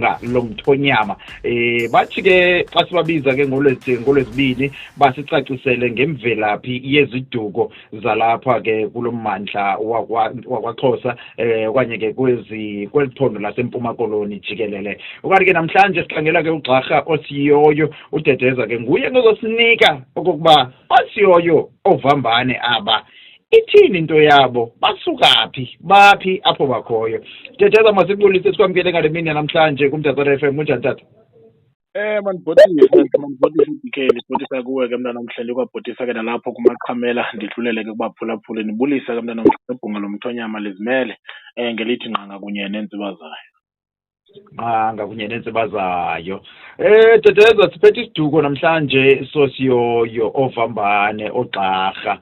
Ibhunga Lomthonyama. Bathi ke xa sibabiza ke ngolwezibini basicacisele ngemvelaphi yeziduko zalapha ke kulo mmandla wakwaXhosa okanye ke kwezi kweli phondo laseMpuma Koloni jikelele. Ukanti ke namhlanje sikhangela ke ugxarha osiyoyo uDedeza, ke nguye ozosinika okokuba osiyoyo ovambane aba ithini into yabo, basuka phi, baphi apho bakhoyo. Dedeza, masibulise, sikwamkele ngale mini yanamhlanje kuMdantsane FM. Kunjani, tata? Mandibhotise, uDK, ndibhotisa kuwe ke, mntana omhle, ndikwabhotisa ke nalapho kumaqhamela, ndidlulele ke kubaphulaphuli, ndibulise ke, mntana omhle, Ibhunga Lomthonyama lizimele ngelithi ngqanga kunye neentsiba zayo. Ngqanga kunye neentsiba zayo. Dedeza, siphethe isiduko namhlanje sosiyoyo ovambane ogxarha.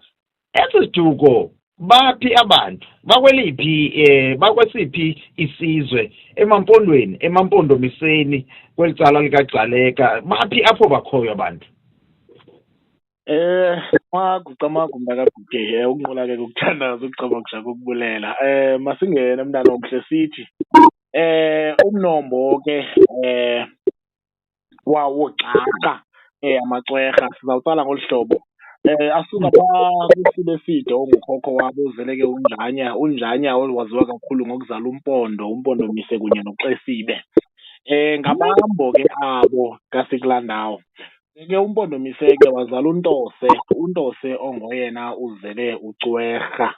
Esi siduko, baphi abantu, bakweliphi, bakwesiphi isizwe emaMpondweni, emaMpondomiseni, kweli cala likaGcaleka, baphi apho bakhoyo abantu? Camagu, camagu, mntakaBhuke, ukunqula ke kukuthandaza, ukucamakusha kukubulela. Masingene, mntana omhle, sithi umnombo ke wawogxarha amacwerha sizawutsala ngolu hlobo. Asuka phaa kuSibeside ongukhokho wabo ozele ke uNjanya, uNjanya owaziwa kakhulu ngokuzala uMpondo, uMpondomise kunye noXesibe. Ngabambo ke abo kasikulaa ndawo. Ke uMpondomise ke wazala uNtose, uNtose ongoyena uzele uCwerha.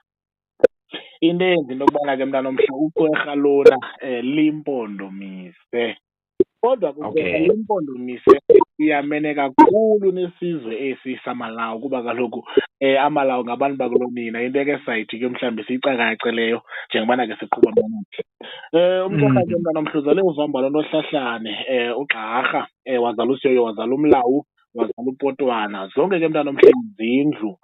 Into eyenza into yokubana ke, mntana omhle, uCwerha lona liMpondomise. Kodwa ke liMpondomise iyamene kakhulu nesizwe esi samaLawu, kuba kaloku amaLawu ngabantu bakulonina, into ke sayithi ke mhlawumbi siyicakace leyo njengobana ke siqhuba, mntana omhle. UMcwerha ke, mntana omhle, uzale uVambane noHlahlane, uGxarha, wazala uSiyoyo, wazala uMlawu, wazala uPotwana. Zonke ke, mntana omhle, izindlu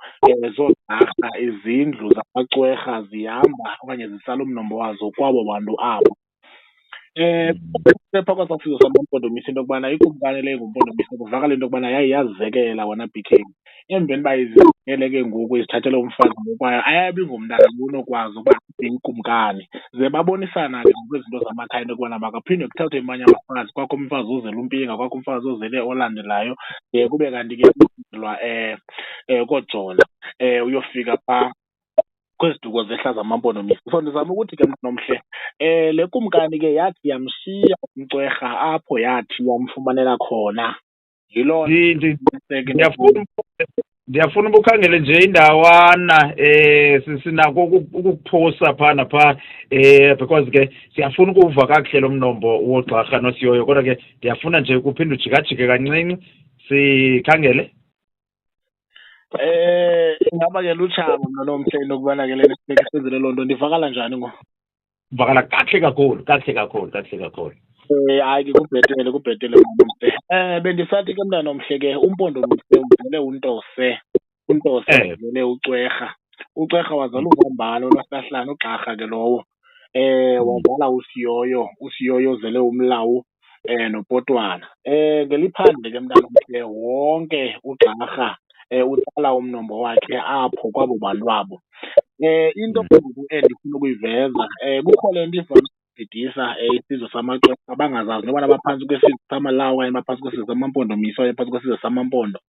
zoogxarha, izindlu zamacwerha zihamba okanye zitsala umnombo wazo kwabo bantu abo. Phaa kwasaa sizwe samaMpondomise into yokubana ikumkani le inguMpondomise kuvakala into yokubana yaye yazekela wena, BK. Emveni uba izekele ke ngoku izithathele umfazi ngokwayo, ayabi ngumntana unokwazi ukuba abe yikumkani. Ze babonisana ke ngokwezinto zamakhaya into yokubana makaphinde kuthathwe amanye abafazi, kwakho umfazi ozele uMpinga, kwakho umfazi ozele olandelayo, de kube kanti ke kooJola uyofika phaa kweziduko zehla zamaMpondomise. So ndizama ukuthi ke, mntana omhle, le kumkani ke yathi yamshiya uMcwerha apho yathi yamfumanela khona. Yiloo nto. Ndiyafuna uba ukhangele nje indawana, sinako ukukuphosa phaa naphaa, because ke siyafuna ukuva kakuhle lo mnombo wogxarha nosiyoyo, kodwa ke ndiyafuna nje ukuphinde ujikajike kancinci sikhangele. Ingaba ke lutshaba, mntwana omhle, into yokubana ke le nto senzele loo nto? Ndivakala njani ngoku? Vakala kakuhle kakhulu, kakuhle kakhulu, kakuhle kakhulu. Hayi ke kubhetele, kubhetele, mntwana omhle. Bendisathi ke, mntwana omhle, ke uMpondomise uzele uNtose, uNtose uzele uCwerha, uCwerha wazala uVambane uNohlahlane, uGxarha ke lowo. Wazala uSiyoyo, uSiyoyo ozele uMlawu noPotwana. Ngeliphandle ke, mntana omhle, wonke uGxarha utsala umnombo wakhe apho kwabo bantu abo. Into ngoku endifuna ukuyiveza, kukho le nto ivame ukubhidisa isizwe samaXhosa, bangazazi nobana baphantsi kwesizwe samaLawu okanye baphantsi kwesizwe samaMpondomise okanye phantsi kwesizwe samaMpondo.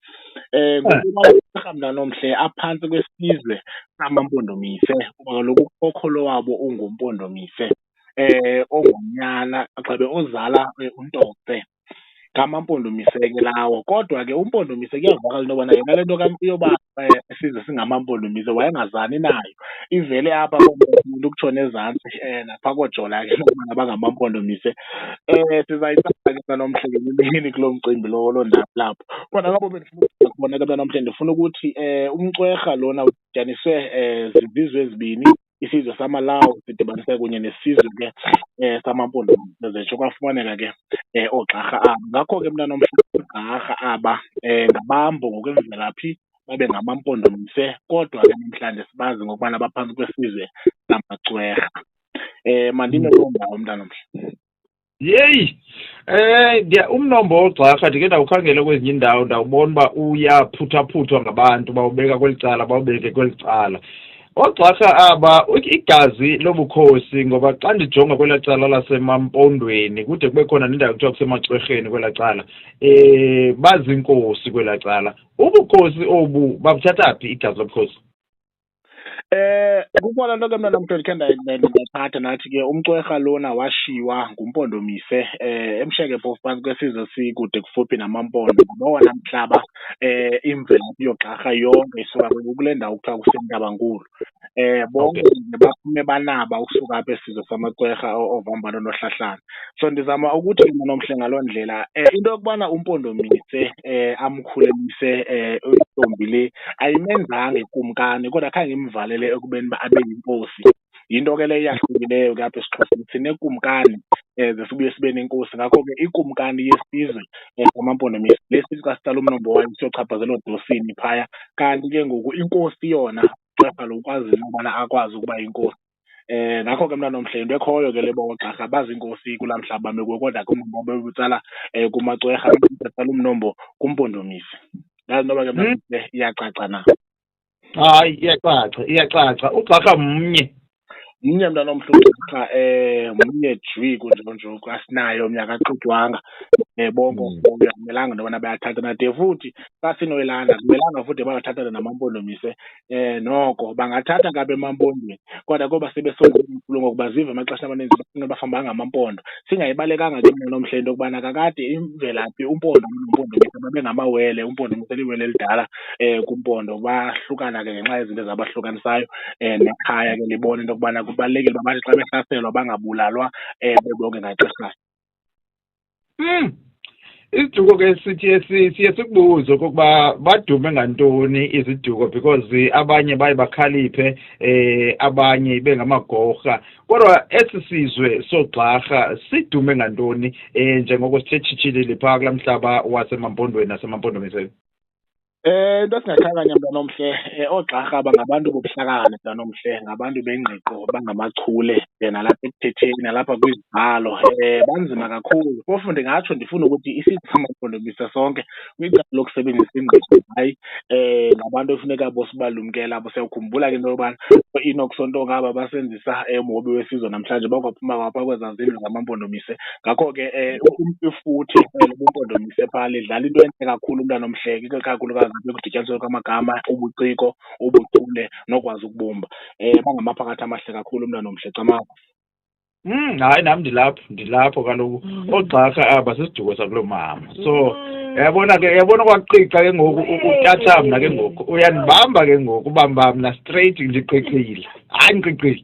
Ngokuba, mntana omhle, aphantsi kwesizwe samaMpondomise kuba kaloku ukhokho wabo unguMpondomise ongunyana gxebe ozala uNtose. NgamaMpondomise ke lawo. Kodwa ke uMpondomise kuyavakala into yobana yena le nto yoba isizwe singamaMpondomise wayengazani nayo. Ivele apha ukutshona ezantsi naphaa kooJola ke nokubana bangamaMpondomise. Sizayitsala ke, mntana omhle, ngenye imini kuloo mcimbi lowo, loo ndawo lapho. Kodwa apho bendifuna ukuya khona ke, mntana omhle, ndifuna ukuthi uMcwerha lona udityaniswe zizizwe ezibini, isizwe samaLawu sidibanise kunye nesizwe ke samaMpondomise, zetsho kwafumaneka ke oogxarha aba. Ngakho ke, mntana omhle, oogxarha aba ngabambo ngokwemvelaphi, babe ngamaMpondomise, kodwa ke namhlanje sibazi ngokubana baphantsi kwesizwe samaCwerha. Mandime kuloo ndawo, mntana omhle. Yeyi, ndiya umnombo wogxarha ndike ndawukhangela kwezinye iindawo, ndawubona uba uyaphuthaphuthwa ngabantu, bawubeka kweli cala, bawubeke kweli cala. Oogxarha aba igazi lobukhosi, ngoba xa ndijonga kwelaa cala lasemaMpondweni kude kube khona nendawo kuthiwa kuseMacwerheni kwelaa cala, baziinkosi kwelaa cala. Ubukhosi obu babuthatha phi, igazi lobukhosi? Kukho laa nto ke mna namhla ndikhe ndayiphatha, nathi ke umcwerha lona washiywa nguMpondomise emsheke phofu phantsi kwesizwe esikude kufuphi namaMpondo, ngowona mhlaba imvelaphi yoogxarha yonke isuka kule ndawo kuthiwa kuseNtabankulu. Bonke baphume banaba ukusuka apha esizwe samaCwerha ooVambano nooHlahlana. So ndizama ukuthi ke mna ngaloo ndlela into yokubana uMpondomise amkhulelise intombi le ayimenzanga ikumkani, kodwa khange imvalele ekubeni uba abe yinkosi. Yinto ke leyo eyahlukileyo ke apha esiXhoseni, sinekumkani ze sibuye sibe nenkosi. Ngakho ke ikumkani yesizwe samaMpondomise le sithi xa sitsala umnombo wayo siyochaphazela oodosini phaya, kanti ke ngoku inkosi yona uCwerha lo ukwazile ubana akwazi ukuba yinkosi. Ngakho ke mntana omhle yinto ekhoyo ke le uba oogxarha baziinkosi kulaa mhlaba bame kuwo, kodwa ke umnombo bewutsala kumaCwerha, betsala umnombo kuMpondomise. Ndazi noba ke mntana omhle iyacaca na? Hayi, iyacaca, iyacaca. Ugxarha mnye. Mnye mntana omhle ugxarha, mnye jwi kunjonjoku, asinaye omnye, akaxutywanga. Bonke bonke akumelanga into yobana bayathathana de futhi xa sinoyilanda akumelanga futhi bayothathana namaMpondomise. Noko bangathatha ke apha emaMpondweni, kodwa kuba sebesondele kakhulu ngoku baziva amaxesha amaninzi bafuna bafamba ngamaMpondo. Singayibalekanga ke mntana omhle into yokubana kakade imvelaphi uMpondo noMpondomise babengamawele, uMpondomise liwele elidala kuMpondo, bahlukana ke ngenxa yezinto ezabahlukanisayo. Nekhaya ke libona into yokubana kubalulekile uba bathi xa behlaselwa bangabulalwa bebonke ngaxeshanye. Isiduko ke sithi siye sikubuze okokuba badume ngantoni iziduko, because abanye baye bakhaliphe, abanye ibe ngamagorha, kodwa esi sizwe soogxarha sidume ngantoni njengoko sithe tshitshilili phaa kulaa mhlaba wasemaMpondweni naseMampondomiseni? Into esingakhankanya mntwana omhle, oogxarha bangabantu bobuhlakani mntwana omhle, ngabantu bengqiqo, bangamachule nalapha ekuthetheni nalapha kwizibhalo, banzima kakhulu. Phofu ndingatsho ndifuna ukuthi isizwe samaMpondomise sonke kwicala lokusebenzisa ingqiqo, hayi ngabantu ekufuneka abo sibalumkele abo. Siyawukhumbula ke into yobana ooEnoch Sontonga aba basenzisa umhobe wesizwe namhlanje bakwaphuma kwapha kwezaa zindlu zamaMpondomise. Ngakho ke ifuthe lobuMpondomise phaa lidlala into entle kakhulu umntana omhle, ikakhulukazi ekudityanisweni kwamagama, ubuciko, ubuchule nokwazi ukubumba. Bangamaphakathi amahle kakhulu umntana omhle, camagu. Hayi nam ndilapho kaloku. Oogxarha aba sisiduko sakuloo mama. So uyabona ke, uyabona kwaqiqa ke ngoku, utatsha mna ke ngoku, uyandibamba ke ngoku, ubamba mna straight, ndiqiqile. Hayi, ndiqiqile.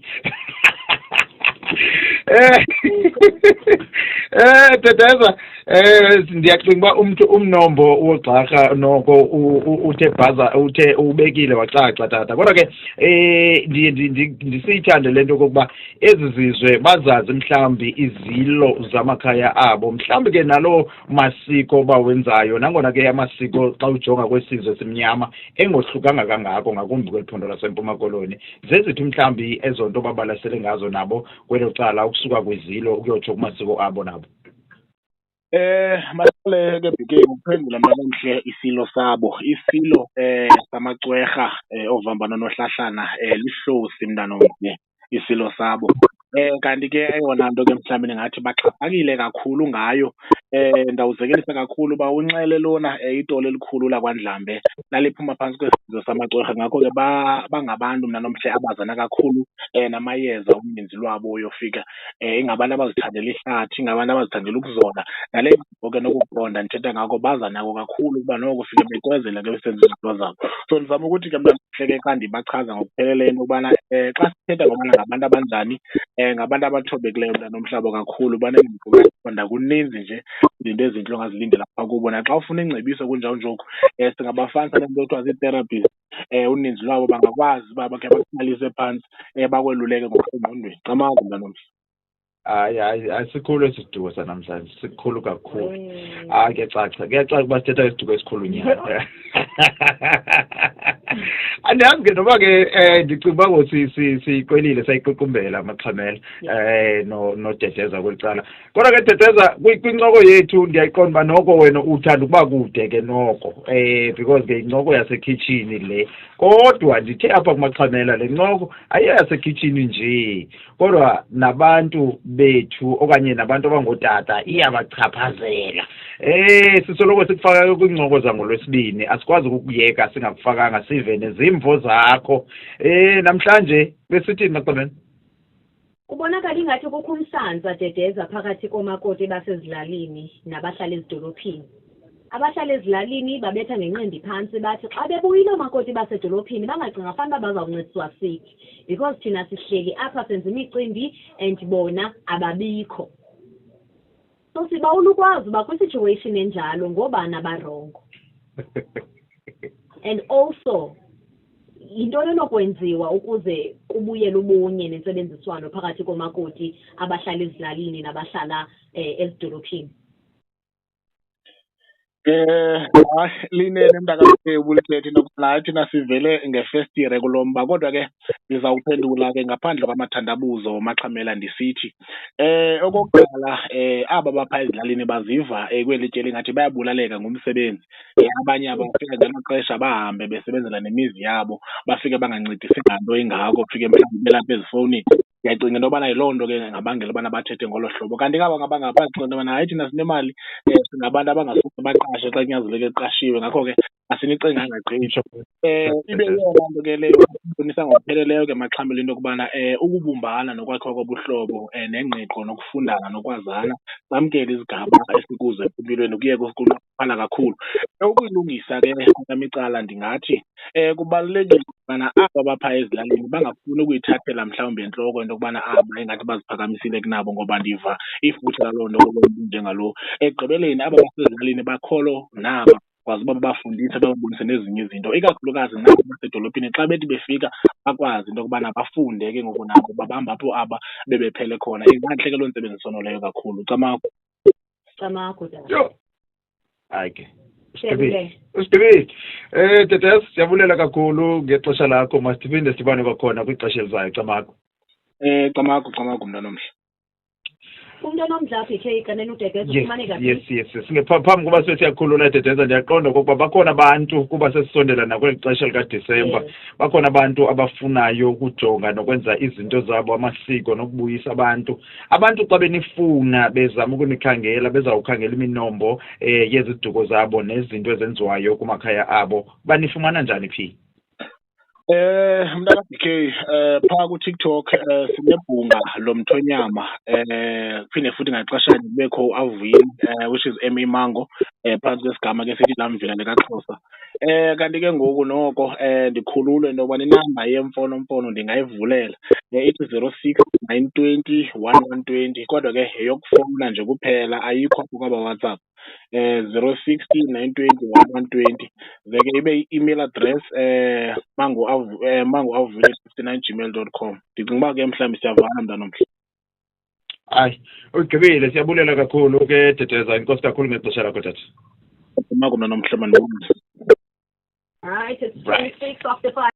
Teteza, ndiyacinga uba umntu umnombo wogxarha noko uthe bhaza, uthe ubekile wacaca tata. Kodwa ke ndiye ndisiyithande le nto okokuba ezi zizwe bazazi mhlawumbi izilo zamakhaya abo, mhlawumbi ke naloo masiko bawenzayo, nangona ke amasiko xa ujonga kwesizwe simnyama engohlukanga kangako ngakumbi kweli phondo laseMpuma Koloni. Zeziphi mhlawumbi ezo nto babalasele ngazo nabo kwelo cala ukusuka kwizilo ukuyotsho kumasiko abo nabo? Masiqale ke BK ngokuphendula mntwana omhle isilo sabo. Isilo samaCwerha oovambano noHlahlana lihlosi mntana omhle, isilo sabo. Kanti ke eyona nto ke mhlawumbi ndingathi baxhaphakile kakhulu ngayo, ndawuzekelisa kakhulu uba uNxele lona itolo elikhulu lakwaNdlambe laliphuma phantsi kwesizwe samaCwerha. Ngakho ke bangabantu mntana omhle abazana kakhulu namayeza, uninzi lwabo uyofika ingabantu abazithandela ihlathi, ingabantu abazithandela ukuzola, nale ngqiqo ke nokuqonda ndithetha ngako baza nako kakhulu ukuba noko ufike becwezela ke besenza izinto zabo. So ndizama ukuthi ke mntana omhle ke xa ndibachaza ngokupheleleyo into yokubana xa sithetha ngobana ngabantu abanjani, ngabantu abathobekileyo mntana omhlaba kakhulu, banengqiqo bayayiqonda, kuninzi nje izinto ezintle ongazilindela phaa kubo. Naxa ufuna ingcebiso kunjawunjoku, singabafanisa nento ekuthiwa zii-therapist, uninzi lwabo bangakwazi uba bakhe bakuhlalise phantsi, bakweluleke ngokusengqondweni. Camagu mntana omhle. Hayi, hayi, hayi, sikhulu esi siduko sanamhlanje, sikhulu kakhulu. Hayi, kuyacaca, kuyacaca uba sithetha isiduko esikhulu nyhani. Andiyazi ke noba ke ndicinga uba ngoku siyiqwelile, sayiququmbela, Maxhamela, no noDedeza kweli cala. Kodwa ke Dedeza, kwincoko yethu ndiyayiqonda uba noko wena uthanda ukuba kude ke noko, because ke incoko yasekhitshini le. Kodwa ndithe apha kuMaxhamela, le ncoko ayiyoyasekhitshini nje, kodwa nabantu bethu okanye nabantu abangootata iyabachaphazela. Sisoloko sikufaka kwiincoko zangoLwesibini, asikwazi ukukuyeka singakufakanga sive nezimvo zakho. Namhlanje besithini, Maxhamela? Kubonakala ingathi kukho umsantsa, Dedeza, phakathi koomakoti basezilalini nabahlala ezidolophini. Abahlala ezilalini babetha ngenqindi phantsi, bathi xa bebuyile oomakoti basedolophini bangacinga fanuba bazawuncediswa sithi, because thina sihleli apha senza imicimbi and bona ababikho. So sibawula ukwazi uba kwi-situation enjalo ngoobani aba-wrong. And also, yintoni enokwenziwa ukuze kubuyele ubunye nentsebenziswano phakathi koomakoti abahlala ezilalini nabahlala ezidolophini? Hayi, linene mntakaMfewu ubulithethe into yokubana hayi, thina sivele ngefestire kulo mba, kodwa ke ndizawuphendula ke ngaphandle kwamathandabuzo, Maxhamela, ndisithi okokuqala aba baphaa ezilalini baziva kweli tyeli ingathi bayabulaleka ngumsebenzi. Abanye abafika ngelo xesha bahambe besebenzela nemizi yabo, bafike bangancedisi nganto ingako, ufike mhlawumbi belapha ezifowunini. Ndiyacinga into yobana yiloo nto ke ingabangela ubana bathethe ngolo hlobo. Kanti ke aba ngabangapha bazicinga into yobana hayi, thina sinemali, singabantu abangasuke baqashe xa kunyanzeleke kuqashiwe, ngakho ke asinicenganga gqithi. Ibe yeyona nto ke leyo ibonisa ngokupheleleyo ke, Maxhamela, into yokubana ukubumbana nokwakhiwa kobuhlobo nengqiqo nokufundana nokwazana, samkele izigaba esikuzo empilweni, kuye kunqongophala kakhulu. Ukuyilungisa ke kwam icala, ndingathi kubalulekile ukubana aba baphaa ezilalini bangafuni ukuyithathela mhlawumbi entloko into yokubana aba ingathi baziphakamisile kunabo, ngoba ndiva ifuthe laloo nto kulo mntu njengalo. Ekugqibeleni aba basezilalini bakholo naba kwazi uba babafundise, bababonise nezinye izinto, ikakhulukazi nabo basedolophini xa bethi befika bakwazi into yokubana bafunde ke ngoku nabo babambe apho aba bebephele khona. Ingantle ke loo ntsebenziswano leyo kakhulu. Camagu. Camagu, tata. Yho, hayi ke. Siyabulela. Usigqibile. Tetes, siyabulela kakhulu ngexesha lakho. Masiphinde sidibane kwakhona kwixesha elizayo. Camagu. Camagu, camagu, mntanomhle. Umntu onomdla, BK, kanene uDedeza ufumaneka phi? Yes. Phambi koba sibe siyakhulula, Dedeza, ndiyaqonda okokuba bakhona abantu, kuba sesisondela nakweli xesha likaDisemba, bakhona abantu abafunayo ukujonga nokwenza izinto zabo, amasiko nokubuyisa abantu. Abantu xa benifuna bezama ukunikhangela, bezawukhangela iminombo yeziduko zabo nezinto ezenziwayo kumakhaya abo, banifumana njani phi? Mntaka BK, phaa kuTikTok sinebhunga lomthonyama, phinde futhi ngaxeshanye kubekho uAvuyile, which is MA Mango, phantsi kwesigama ke sithi Lamvila likaXhosa. Kanti ke ngoku noko ndikhululwe into yokubana inamba yemfonomfono ndingayivulela, ithi 06 920 1120, kodwa ke yeyokufowuna nje kuphela, ayikho apho kwaba WhatsApp. 060 920 1120. Ze ke ibe i-email address mangoavuyile59@gmail.com. Ndicinga uba ke mhlawumbi siyavana, mntanomhle. Hayi, ugqibile, siyabulela kakhulu ke, Dedeza. Inkosi kakhulu ngexesha lakho, tata. Mako, mntanomhle, mandibulise. All right, it's 5:26.